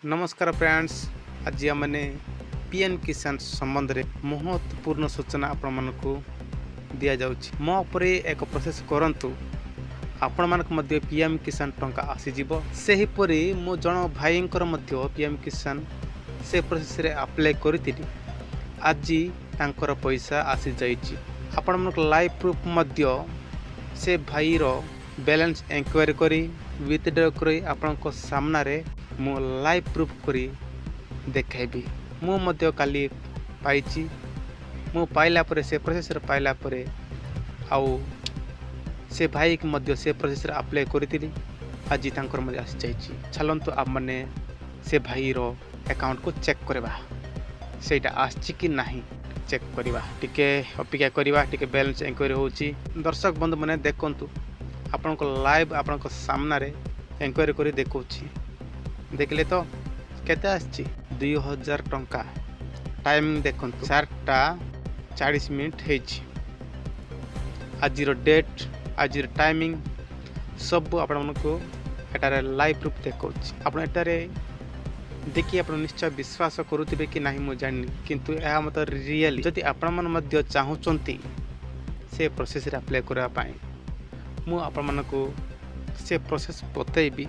ନମସ୍କାର ଫ୍ରେଣ୍ଡସ୍, ଆଜି ଆମେମାନେ ପି ଏମ୍ କିଷାନ ସମ୍ବନ୍ଧରେ ମହତ୍ୱପୂର୍ଣ୍ଣ ସୂଚନା ଆପଣମାନଙ୍କୁ ଦିଆଯାଉଛି। ମୋ ଉପରେ ଏକ ପ୍ରୋସେସ୍ କରନ୍ତୁ, ଆପଣମାନଙ୍କୁ ମଧ୍ୟ ପି ଏମ୍ କିଷାନ ଟଙ୍କା ଆସିଯିବ। ସେହିପରି ମୁଁ ଜଣ ଭାଇଙ୍କର ମଧ୍ୟ ପି ଏମ୍ କିଷାନ ସେ ପ୍ରୋସେସ୍ରେ ଆପ୍ଲାଏ କରିଥିଲି, ଆଜି ତାଙ୍କର ପଇସା ଆସିଯାଇଛି। ଆପଣମାନଙ୍କୁ ଲାଇଭ୍ ପ୍ରୁଫ୍ ମଧ୍ୟ ସେ ଭାଇର ବାଲାନ୍ସ ଏନକ୍ୱାରି କରି, ୱିଥଡ୍ର କରି ଆପଣଙ୍କ ସାମ୍ନାରେ ମୁଁ ଲାଇଭ୍ ପ୍ରୁଫ୍ କରି ଦେଖାଇବି। ମୁଁ ମଧ୍ୟ କାଲି ପାଇଛି। ମୁଁ ପାଇଲା ପରେ, ସେ ପ୍ରୋସେସ୍ରେ ପାଇଲା ପରେ ଆଉ ସେ ଭାଇକି ମଧ୍ୟ ସେ ପ୍ରୋସେସ୍ରେ ଆପ୍ଲାଏ କରିଥିଲି, ଆଜି ତାଙ୍କର ମଧ୍ୟ ଆସିଯାଇଛି। ଚାଲନ୍ତୁ, ଆମମାନେ ସେ ଭାଇର ଆକାଉଣ୍ଟକୁ ଚେକ୍ କରିବା, ସେଇଟା ଆସିଛି କି ନାହିଁ ଚେକ୍ କରିବା। ଟିକେ ଅପେକ୍ଷା କରିବା, ଟିକେ ବାଲାନ୍ସ ଏନକ୍ୱାରି ହେଉଛି। ଦର୍ଶକ ବନ୍ଧୁମାନେ, ଦେଖନ୍ତୁ, ଆପଣଙ୍କ ଲାଇଭ୍ ଆପଣଙ୍କ ସାମ୍ନାରେ ଏନକ୍ୱାରି କରି ଦେଖାଉଛି। ଦେଖିଲେ ତ କେତେ ଆସିଛି? 2000 ଟଙ୍କା। ଟାଇମ୍ ଦେଖନ୍ତୁ, 4ଟା 40 ମିନିଟ୍ ହେଇଛି। ଆଜିର ଡେଟ୍, ଆଜିର ଟାଇମିଂ ସବୁ ଆପଣମାନଙ୍କୁ ଏଠାରେ ଲାଇଭ୍ ପ୍ରୁଫ୍ ଦେଖାଉଛି। ଆପଣ ଏଠାରେ ଦେଖି ଆପଣ ନିଶ୍ଚୟ ବିଶ୍ୱାସ କରୁଥିବେ କି ନାହିଁ ମୁଁ ଜାଣିନି, କିନ୍ତୁ ଏହା ମୋତେ ରିଏଲି। ଯଦି ଆପଣମାନେ ମଧ୍ୟ ଚାହୁଁଛନ୍ତି ସେ ପ୍ରୋସେସ୍ରେ ଆପ୍ଲାଏ କରିବା ପାଇଁ, ମୁଁ ଆପଣମାନଙ୍କୁ ସେ ପ୍ରୋସେସ୍ ବତେଇବି।